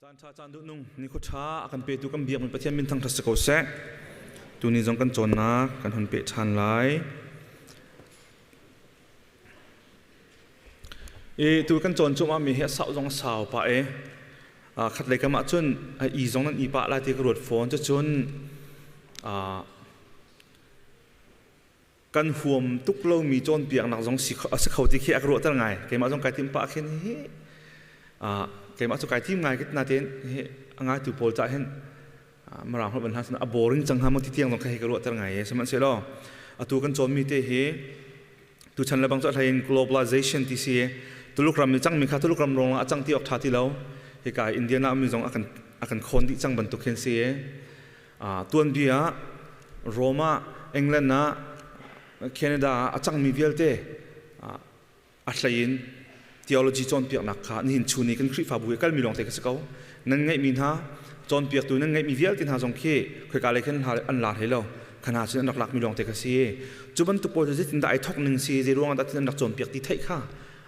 Caan ṭha caan duhnung nikhua ṭha a kan petu kan biakmi Pathian min thangṭhat si ko seh. Tuni zong kan cawnnak kan hun peh ṭhan lai. I tu kan cawn cuahmah mi hi a sau zong a sau pah i khatlei kam ah cun a i zong nan i pah lai ti ka ruat fawn. Cucun kan huam tuk lomi cawnpiaknak zong si a si kho ti khi a ka ruahter ngai. Keimah zong kai tim pah khin hi keimah cu kai tim ngai kit natein hi a ngaitu pawl cah hin Mirang holh ban hlan a boring cang hnga maw ti tiang zong kha hi ka ruahter ngai e. Sihmanhsehlaw atu kan cawnmi te hi tuchan le bang cu a hlei in globalization ti si. Tuluk ram i cangmi kha Tuluk ram ruang a cang ti awk ṭha ti lo. Hika Indiana mi zong a kan khawn dih cang bantuk hin si. Tuanbia ah Rome ah, England ah, Canada ah a cangmi vialte a hlei in theology cawnpiaknak kha nihin chun i kan Khrihfabu i kalmi lawngte kha si ko. Nan ngeihmi hna cawnpiaktu nan ngeihmi vialte hna zong khi khoika lei khin an lar hlei lo. Khana cun an rak lakmi lawngte kha si. Cu bantuk pawl cu zeitindah ai thawk ning si, zei ruangah dah an rak cawnpiak ti theih kha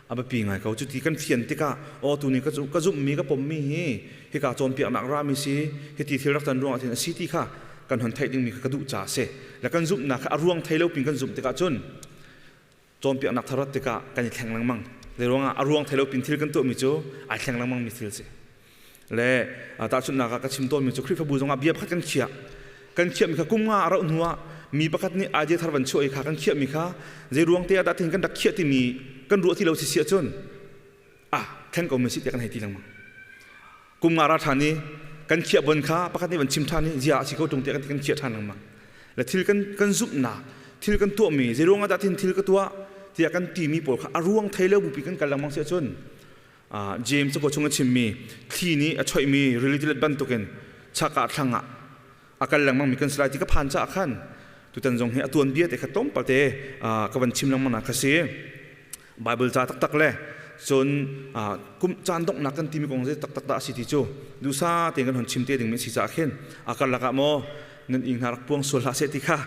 a biapi ngai ko. Cuti kan fian tikah aw tu ni ka zumhmi ka pommi hi hika cawnpiaknak rami si, hiti thil rak can ruangah hin a si ti kha kan hon theih dingmi kha ka duh caah a si. Le kan zumhnak kha a ruang thei lo pin kan zumh tikah cun cawnpiaknak thar rat tikah kan i thleng lengmang. Zei ruangah a ruang thei lo pin thil kan tuahmi cu ai thleng lengmang mi thil si. Le tahchunhnak ah ka chim tawnmi cu Khrihfabu zongah bia pakhat kan khiah. Kan khiahmi kha kum nga a rauh hnuah mi pakhat nih idea thar van chuah i kha kan khiahmi kha zei ruang te ah dah tin kan rak khiah timi kan ruah ti lo si si ahcun ah thleng ko mi si tiah kan hei ti lengmang. Kum nga ra ṭhan i kan khiah bon kha pakhat nih van chim ṭhan i zia a si ko ṭung tiah kan kan khiah ṭhan lengmang. Le thil kan zumhnak, thil kan tuahmi, zei ruang ah dah tin thil ka tuah tiah kan timi pawl kha a ruang thei lo bupi kan kal lengmang si ahcun James cakuat chung a chimmi thli nih a choihmi rili tilet bantukin chak ah thlang ah a kal lengmang mi kan si lai ti ka phan caah khan tutan zong hi a tuanbia te kha tlawmpal te ka van chim lengmang nak kha si. Bible ca taktak le cun kum caan donghnak kan timi kong zei taktak dah a si ti cu duhsa tein kan hon chim te dingmi si caah khin a karlak ah maw nan ing hna rak puang sual hlah seh ti kha,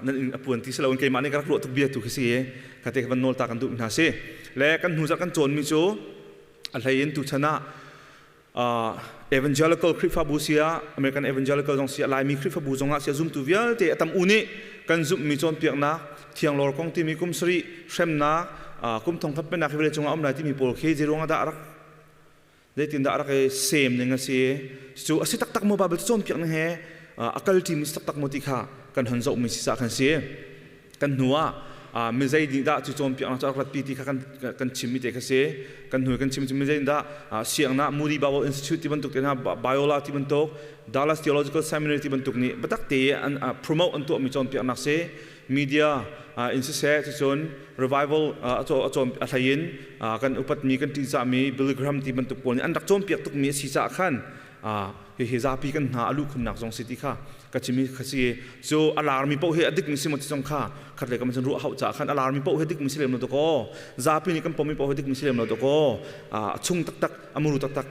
nan inn a puan ti si loin keimah nih ka rak ruah tuk bia tu khi si i kha te van nawl ta kan duh hna si. Le kan hnu zarh kan cawnmi cu a hlei in tuchan ah evangelical Khrihfabu sia, American evangelical zong sia, Laimi Khrihfabu zong ah sia, zumtu vialte a tam u nih kan zumhmi cawnpiaknak thianglawr kong timi, kum sarih hremnak, kum thong khat pennak hi vawlei cungah um lai timi pawl khi zeiruang ah dah rak, zeitindah rak i sem ning a si, cu a si taktak maw, Bible cawnpiak ning he a kal ṭimi si taktak maw ti kha kan hon zohmi si sa kan si. Kan hnu ah mi zei nih dah cu cawnpiaknak cu a rak ratpi ti kha kan chimmi te kha si. Kan hnu kan chim cu mi zei dah siangnak Moody Bible Institute ti bantuk te hna, Biola ti bantuk, Dallas Theological Seminary ti bantuk nih biatak te an promote an tuahmi cawnpiaknak si. Media in siseh, cucun revival a cawn a hlei in kan upatmi, kan ṭihzahmi Billy Graham ti bantuk pawl nih an rak cawnpiak tukmi a si caah khan hihi zapi kan hna a luh khunnak zong si ti kha ka chimi kha si. Cu a larmi paoh hi a dikmi si maw ti zong kha khat le kam cun ruah hauh caah khan a larmi paoh hi dikmi si lem lo dakaw, zapi nih kan pommi paoh hi dikmi si lem lo dakaw, a chung taktak, a muru taktak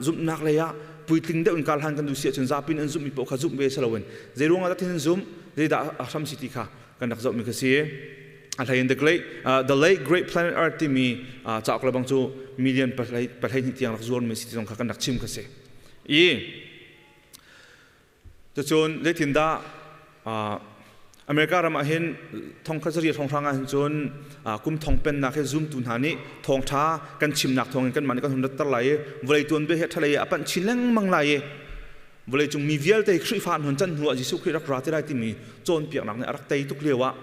zumhnak lei ah puitling deuh in kal han kan duh si ahcun zapi nih an zumhmi paoh kha zumh ve si loin zei ruangah dah thin zumh, zeidah a hram si ti kha kan rak zohmi kha si. A hlei in the late great Planet Earth timi cauk le bang cu million 12 tiang rak zuarmi si ti zong kha kan rak chim kha si. I cucun zeitindah America ram ah hin thongkhat zariat hrawnghrang ah hin cun kum thong pennak he zumtu hna nih thawngṭha kan chimnak thawngin kanmah nih kan hun ratter lai i vawlei tuanbia he ṭhalei a panh chin lengmang lai i vawleicung mi vialte Khrihfa an hun can hnu ah Jesuh Khrih rak ra ti lai timi cawnpiaknak nih a rak tei tuk lio ah,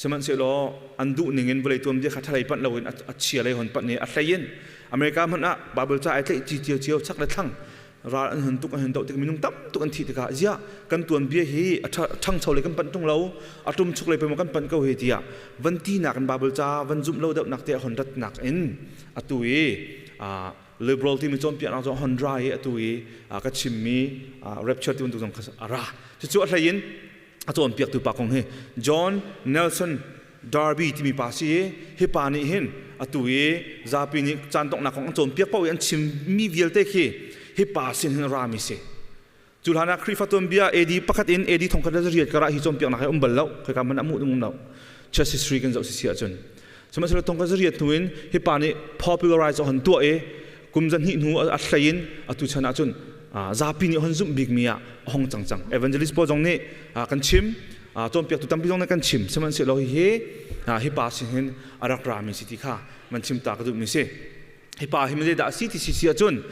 sihmanhsehlaw an duh ning in vawlei tuanbia kha ṭhalei panh loin a chia lei hon panh i a hlei in America hmanh ah Bible ca ai tlaih ci cio cio chak le thlang ral an hun tuk, an hun doh tik, minung tam tuk an thih tikah ziah kan tuanbia hi a ṭhangcho lei kan panh ṭung lo, a ṭumchuk lei pei kan panh ko hi tiah van tinak in Bible ca van zumh lo deuhnak te a hon ratnak in atu i liberal timi cawnpiaknak zong hon ra i atu i ka chimmi rapture ti bantuk zong kha a ra. Cucu a hlei in a cawnpiaktu pa kong hi John Nelson Darby timi pa si i hi pa nih hin atu i zapi nih caan donghnak kong an cawnpiak paoh i an chimmi vialte khi hi pa sin hin rami si. Cu hlan ah Khrihfa tuanbia AD 1 in AD 1800 karah hi cawnpiaknak hi um bal lo, khoika hmanh ah hmuh ding um lo, church history kan zoh si si ahcun. Sihmanhsehlaw 1800 hnu in hi pa nih popularize a hon tuah i Kum zahnih hnu a hlei in atu chan ahcun zapi nih hon zumh bikmi ah a hong cang cang. Evangelist pawl zong nih kan chim, cawnpiaktu tampi zong nih kan chim. Sihmanhsehlaw hihi hi pa sin hin a rak rami si ti kha van chim ta ka duhmi si. Hi pa hi zeidah a si ti si si ahcun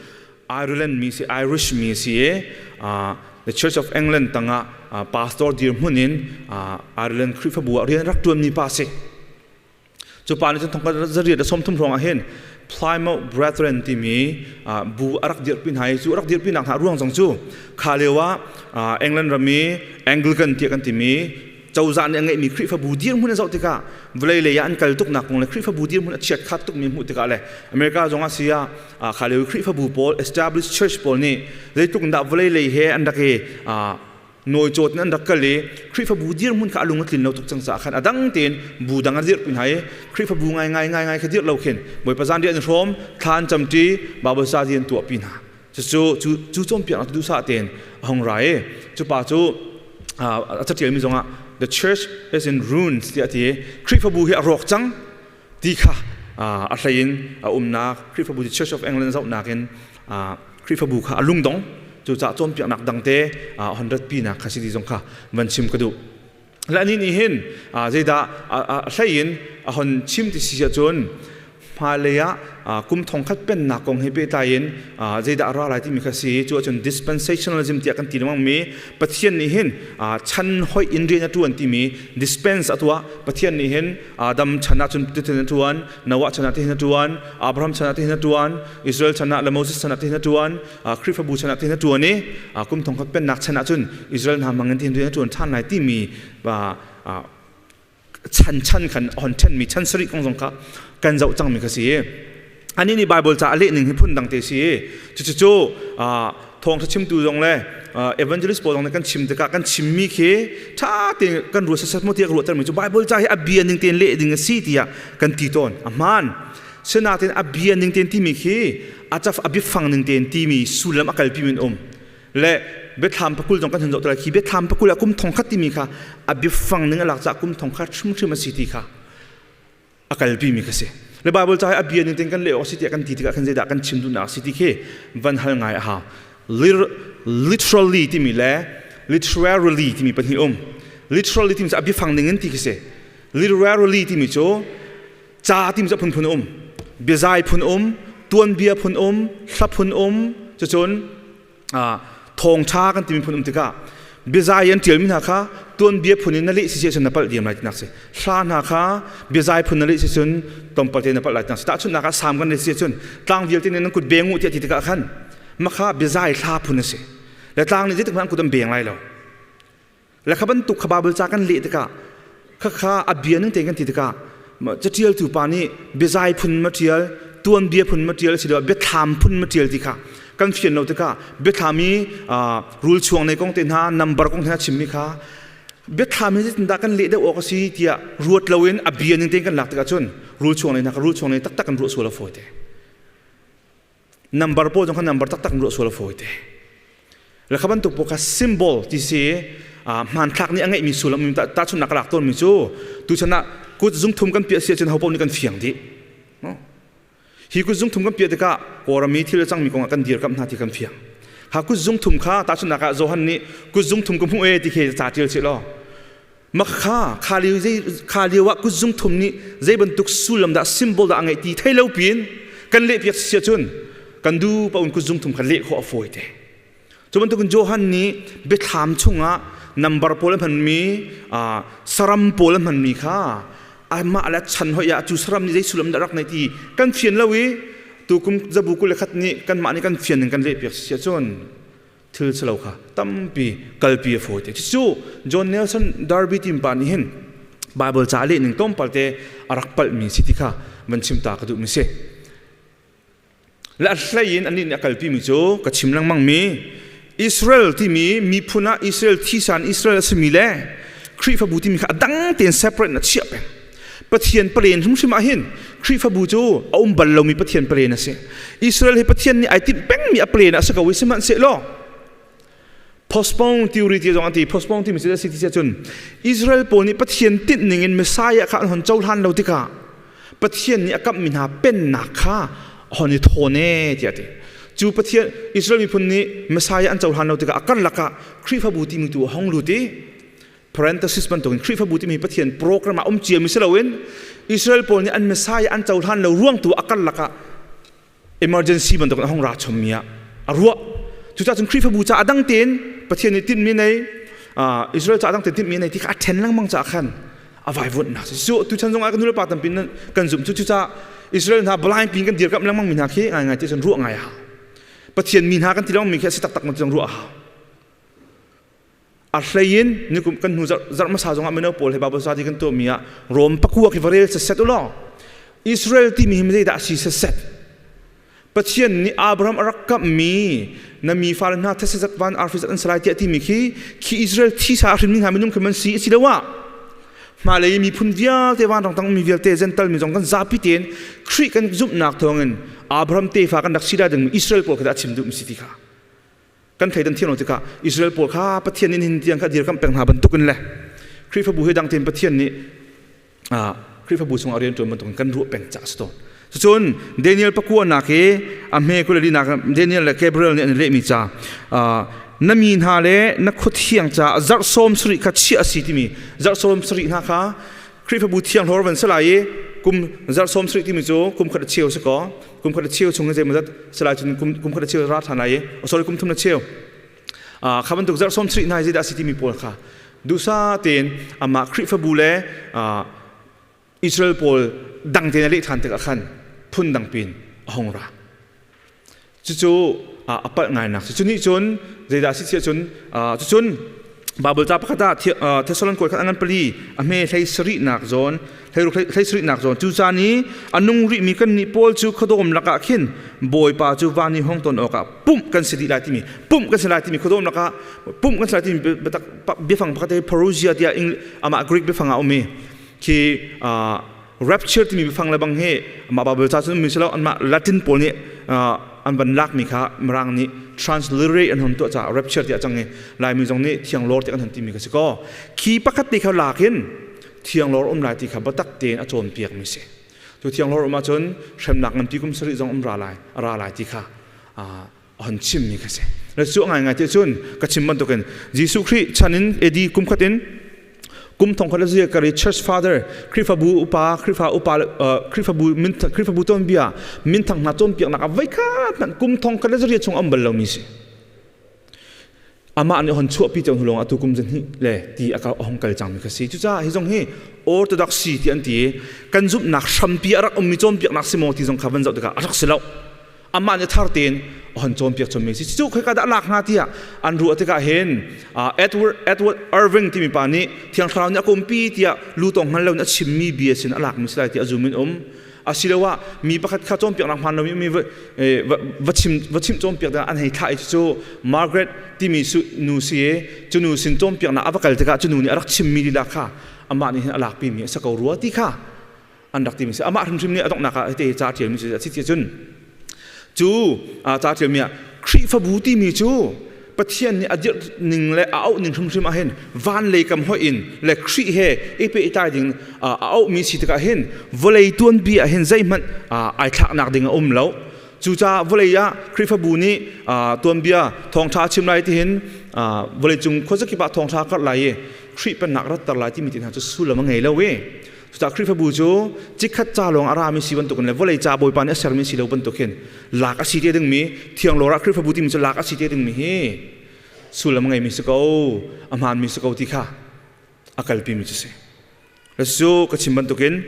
Ireland mi si, Irish mi si i The Church of England tangah pastor dirhmun in Ireland Khrihfabu ah rian rak ṭuanmi pa si. Cu pa nih cun thongkhat zariat le 30 hrawng ah hin Plymouth Brethren timi bu a rak dirhpi hna i cu a rak dirhpi nak hna ruang zong cu kha lio ah England ram i Anglican tiah kan timi cozah nih a ngeihmi Khrihfabu dirhmun a zoh tikah vawlei lei ah an kal tuknak kong le Khrihfabu dirhmun a chiat khat tukmi hmuh tikah le America zong ah si ah kha lio i Khrihfabu pawl established church pawl nih zeitluk in dah vawlei lei he an rak i nawicawt in an rak kal i Khrihfabu dirhmun kha a lung a tlin lo tuk cang caah khan a dang tein bu dang an dirhpi hna i Khrihfabu ngai ngai ngai ngai kha dirh lo khin Bawipa zanriah an hrawm thla an camṭi Bible study an tuahpi hna. Cucu cu cu cawnpiaknak cu duhsah tein a hung ra i cu pa cu a catialmi zongah the church is in ruins tiah a ti i Khrihfabu hi a rawk cang ti kha a hlei in a umnak Khrihfabu the Church of England zohnak in Khrihfabu kha a lungdong. Cucaah cawnpiaknak dangte hon ratpinak kha si ti zong kha van chim ka duh. Le anih nih hin zeidah a hlei in a hon chim ti si ahcun hmailei ah kum thongkhat pennak kong he pehtlai in zeidah a ra lai timi kha si. Cu ahcun dispensationalism tiah kan ti lengmang mi Pathian nih hin chan hoih in rian a ṭuan timi dispense a tuah. Pathian nih hin Adam chan ah cun tihin a ṭuan, Noah chan ah tihin a ṭuan, Abraham chan ah tihin a ṭuan, Israel chan ah le Moses chan ah tihin a ṭuan, Khrihfabu chan ah tihin a ṭuan i kum thongkhat pennak chan ah cun Israel hna hmang in tihin rian a ṭuan ṭhan lai timi chan chan khan hon ṭhenmi chan sarih kong zong kha kan zoh cangmi kha si. Anih nih Bible ca a leh ning hi phun dang te si. Cucu thawngṭha chimtu zong le evangelist pawl zong nih kan chim tikah kan chimmi khi ṭha tein kan ruat sasat maw tiah ka ruahtermi cu Bible ca hi a bia ning tein leh ding a si tiah kan ti tawn. A hmaan. Sinain a bia ning tein timi khi a caf a biafang ning tein timi sullam a kalpi min um. Le biathlam pakul zong kan hun zoh te lai. Khi biathlam pakul ah kum thongkhat timi kha a biafang ning a lak caah kum thongkhat hrimhrim a si ti kha a kalpimi kha si. Le Bible ca hi a bia ning tein kan leh awk a si tiah kan ti tikah khan zeidah kan chim duhnak a si ti khi van hal ngai a hau. Literally timi le literarily timi pahnih um. Literally timi cu a biafang ning in ti khi si. Literarily timi cu ca timi cu a phunphun um. Biazai phun um, tuanbia phun um, hla phun um, cucun thawngṭha kan timi phun um tikah biazai an ṭialmi hna kha tuanbia phun in na leh si cun na palh diam lai tinak si. Hla hna kha biazai phun na leh si cun tlawmpal te na palh lai tinak si. Tahchunhnak ah Salm kan leh si cun tlang vialte nih nan kut beng u tiah ti tikah khan makha biazai hla phun a si. Le tlang nih zeitik hmanh an kut an beng lai lo. Le kha bantuk kha Bible ca kan leh tikah khakha a bia ning tein kan ti tikah caṭialtu pa nih biazai phun ma ṭial, tuanbia phun ma ṭial asiloah biathlam phun ma ṭial ti kha kan fian lo tikah biathlam i rul chuang nei kong te hna, number kong te hna chimmi kha biathlam hi zeitindah kan leh deuh awk a si tiah ruat loin a bia ning tein kan lak tikah cun rul chuang nei hna kha rul chuang nei taktak kan ruah sual a fawi te. Number pawl zong kha number taktak in ruah sual a fawi te. Le kha bantuk pawl kha symbol ti si hmanthlak nih a ngeihmi sullam tahchunhnak ka lak tawnmi cu tuchan ah kut zungthum kan piah si ahcun ho paoh nih kan fiang dih. Hi kut zungthum kan piah tikah Kawlram i thil a cangmi kong ah kan dirkamh hna ti kan fiang. Ha kut zungthum kha tahchunhnak ah Johan nih kut zungthum ka hmuh e ti khi ca tial sih law makha kha lio zei kha lio ah kut zungthum nih zei bantuk sullam dah symbol dah a ngeih ti thei lo piin kan leh piak si ahcun kan du paun kut zungthum kha leh khawh a fawi te. Cu bantukin Johan nih biathlam chungah number pawl a hmanmi, saram pawl a hmanmi kha amah le chan hoih ah cu saram nih zei sullam dah rak nei ti kan fian lo i tukum zabu 21 nih kanmah nih kan fian ning kan leh piak si ahcun thil silo kha tampi kalpi a fawi te. Cucu John Nelson Darby tim pa nih hin Bible ca leh ning tlawmpal te a rak palhmi si ti kha van chim ta ka duhmi si. Le a hlei in anih nih a kalpimi cu ka chim lengmang mi Israel timi miphun ah Israel thisan Israel a simi le Khrihfabu timi kha a dang tein separate in a chiah peng. Pathian palen hrimhrim ah hin Khrihfabu cu a um bal lomi Pathian palen a si. Israel hi Pathian nih ai timh pengmi a palen a si ko i sihmanhsehlaw postpone theory ti zong an ti. Postpone timi cu a si ti cun Israel pawl nih Pathian tinh ning in Messiah kha an hon cohlan lo tikah Pathian nih a kamhmi hna pennak kha Hon i thawn e tiah ti. Cu Pathian Israel miphun nih Messiah an cohlan lo tikah a karlak ah Khrihfabu timi tu a hong lut i parenthesis bantukin Khrihfabu timi Pathian program ah um ciami si loin Israel pawl nih an Messiah an cohlan lo ruang tu a karlak ah emergency bantukin a hong ra chommi ah a ruah. Cucaah cun Khrihfabu ca a dang tein Pathian nih tinhmi nei Israel ca a dang tein tinhmi nei ti kha a ṭhen lengmang caah khan a vaivuanhnak si cu tuchan zong ah kan nulepa tampi kan zumh cu. Cucaah Israel hna blind pin kan dirkamh lengmang mi hna khi ngai ngai ti cun ruah ngai a hau. Pathian mi hna kan ti lengmang mi khi a si taktak ma ti zong ruah a hau. A hlei in nikum kan hnu zarh hmasa zong ah mino pawl he Bible study kan tuah mi ah Rom pakua khi va rel set u law Israel timi hi zeidah a si set. Pathian nih Abraham a rak kamhmi na mi fale hna these zat van arfi zat an si lai tiah timi khi khi Israel thisa a hrinmi hna minung khi man si asiloah hmailei miphun vialte, vanrang tang mi vialte, Gentile mi zong kan zapi tein Khrih kan zumhnak thawngin Abraham tefa kan rak si lai dingmi Israel pawl kha dah a chim duhmi si ti kha kan thleidan thiam lo tikah Israel pawl kha Pathian nih hin tiang kha dirkamh peng hna bantukin le Khrihfabu hi dang tein Pathian nih Khrihfabu chungah rian ṭuan bantukin kan ruah peng cah a si tawn. Cucun Daniel pakua nak i a hme kulali nak Daniel le Gabriel nih an lehmi ca, na mi hna le na khuathiang ca zarh 70 kha chiah a si timi zarh 70 hna kha Khrihfabu thiang hlor van si lai i kum zarh 70 timi cu kum khat a cheu si kaw kum khat a cheu chung zeimawzat si lai cun kum khat a cheu ra ṭhan lai i, sorry, kum thum na cheu kha bantuk zarh 70 hna zeidah a si timi pawl kha duhsah tein amah Khrihfabu le Israel pawl dang tein a leh ṭhan tikah khan phun dang pin a hung ra. Cucu a palh ngainak cu nih cun zeidah si cun cucun Bible ca pakhat ah Thessalon kawi khat a ngan pali a hme 17nak zawn, 17nak zawn, cu caan i a nung rihmi kan nih pawl cu khuadawm lakah khin Bawipa cu van i hong ton awkah pumh kan si dih lai timi, pumh kan si lai timi, khuadawm lakah pumh kan si lai timi biafang pakhat hi parousia tiah amah Greek biafang ah um i khi rapture timi biafang le bang hi amah Bible ca cun ummi si lo, anmah Latin pawl nih an van lakmi kha Mirang nih transliterate an hon tuah caah rapture tiah cang i Laimi zong nih thianglawr tiah kan hon timi ka si kaw khi pakhat te kha lak in thianglawr um lai ti kha biatak tein a cawnpiak mi si. Cu thianglawr um ahcun hremnak nganpi kum sarih zong um ra lai ra lai ti kha a hon chimmi kha si. Le cu ngai ngai ti cun ka chim bantukin Jesuh Khrih chan in AD kum khat in kum thong khat le kari church father, Khrihfabu upa, Khrihfa upa, Khrihfabu min, Khrihfabu tuanbia minthang hna cawnpiaknak ah voikhat hmanh kum thong khat le zariat chung am bal lomi si. Amah nih hon chuahpi cang hulong atu kum zahnih le ti a hong kal cangmi kha si. Cucaah hi zong hi orthodoxy ti an ti i kan zumhnak hrampi a rak ummi cawnpiaknak si maw ti zong kha van zoh tikah a rak si lo. Amah nih thar tein a hon cawnpiak chommi si. Cu khoika dah lak hnga tiah an ruah tikah hin Edward Irving timi pa nih Thiang Thlarau nih a kumpi tiah lutawng hngal lo in a chimmi bia sin a lakmi si lai ti a zum in um. Asiloah mi pakhat kha cawnpiaknak hmaan lomi mi va chim va chimh cawnpiak ding an hei thlah i cucu Margaret timi nu si i cu nu sin cawnpiaknak a va kal tikah cu nu nih a rak chimmi lila kha amah nih hin a lakpi mi a si ko rua ti kha an rak timi si. Amah hrimhrim nih a donghnak ah hiti ca ṭialmi cu a si ti cun cu ca ṭialmi ah Khrihfabu timi cu Pathian nih a dirh ning le a auh ning hrimhrim ah hin van lei kam hoih in le Khrih he i pehtlai ding a auhmi si tikah hin vawlei tuanbia ah hin zeihmanh ai thlaknak ding a um lo. Cucaah vawlei ah Khrihfabu nih tuanbia thawngṭha chim lai ti hin vawlei cung khuazakip ah thawngṭha karh lai i Khrih pennak ratter lai timi ti hna cu sullam a ngei lo i cucaah Khrihfabu cu chikkhat ca lawng a rami si bantukin le vawlei ca Bawipa nih a sermi si lo bantukin lak a si te dingmi thianglawr ah Khrihfabu timi cu lak a si te dingmi hi sullam ngeimi si ko, a hmaanmi si ko ti kha a kalpimi cu si. Cu ka chim bantukin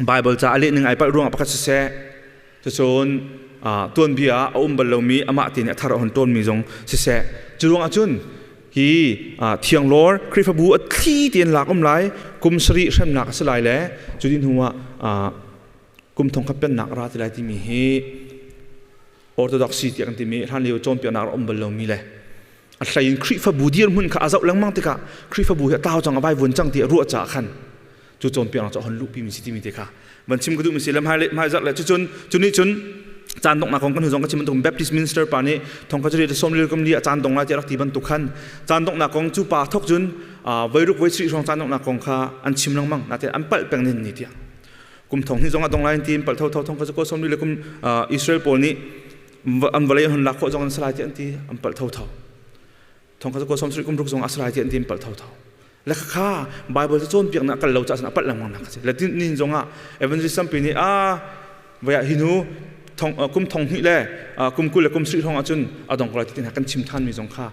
Bible ca a leh ning ai palh ruangah pakhat siseh, cucun tuanbia ah a um bal lomi amah tein a thar a hon ṭawnmi zong siseh, cu ruangah cun hi thianglawr Khrihfabu a thli tein lak um lai, kum sarih hremnak a si lai le cu dih hnu ah kum thongkhat pennak a ra ti lai timi hi orthodoxy tiah kan timi hlan lio cawnpiaknak a um bal lomi le a hlei in Khrihfabu dirhmun kha a zoh lengmang tikah Khrihfabu hi a tau cang, a vaivuan cang ti a ruah caah khan cu cawnpiaknak cu a hon luhpi mi si timi te kha van chim ka duh mi si le hmai zarh le cucun cu nih cun caan donghnak kong kan hu zong ka chim bantuk Baptist minister pa nih thong kha curi som lil kum li a caan dong lai ti rak ti bantuk khan caan donghnak kong cu pa thok cun voiruk voi sri hrawng caan donghnak kong kha an chim lengmang natin an palh peng nin ni tiang. Kum thong hnih zong a dong lai an ti pal tho tho thong kha ko som le kum Israel pawl nih an vawlei hun lak khawh zong an salai ti an ti an pal tho tho. Thong kha ko som sri kum ruk zong a salai ti an ti an pal tho tho. Le kha Bible cu cawnpiak na kal lo ca a palh lengmang nak si. Le nin zong ah evangelist tampi nih a vaya hinu thong kum thong hnih le kum 20 le kum sri hrawng ahcun a dong ko lai ti kan chim than mi zong kha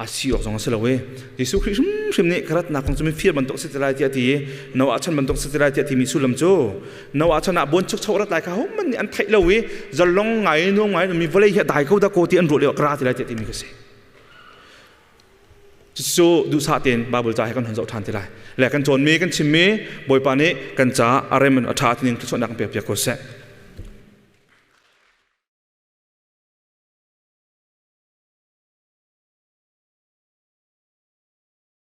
a si awk zong a si lo i Jesuh Khrih hrimhrim nih ka ratnak kong cu mi fir bantuk si te lai tiah a ti i Noah chan bantuk si te lai tiah timi sullam cu Noah chan ah buan chukcho rat lai kha hohmanh nih an theih lo i zalong ngai nuam ngai mi vawlei hi a dai ko da ko ti an ruah lio ka ra ti lai tiah timi ka si. Cucu duhsah tein Bible ca he kan hun zoh ṭhan ti lai. Le kan cawnmi kan chimmi Bawipa nih kan ca a rem a ṭha ti ning thluachuahnak kan pek piak ko seh.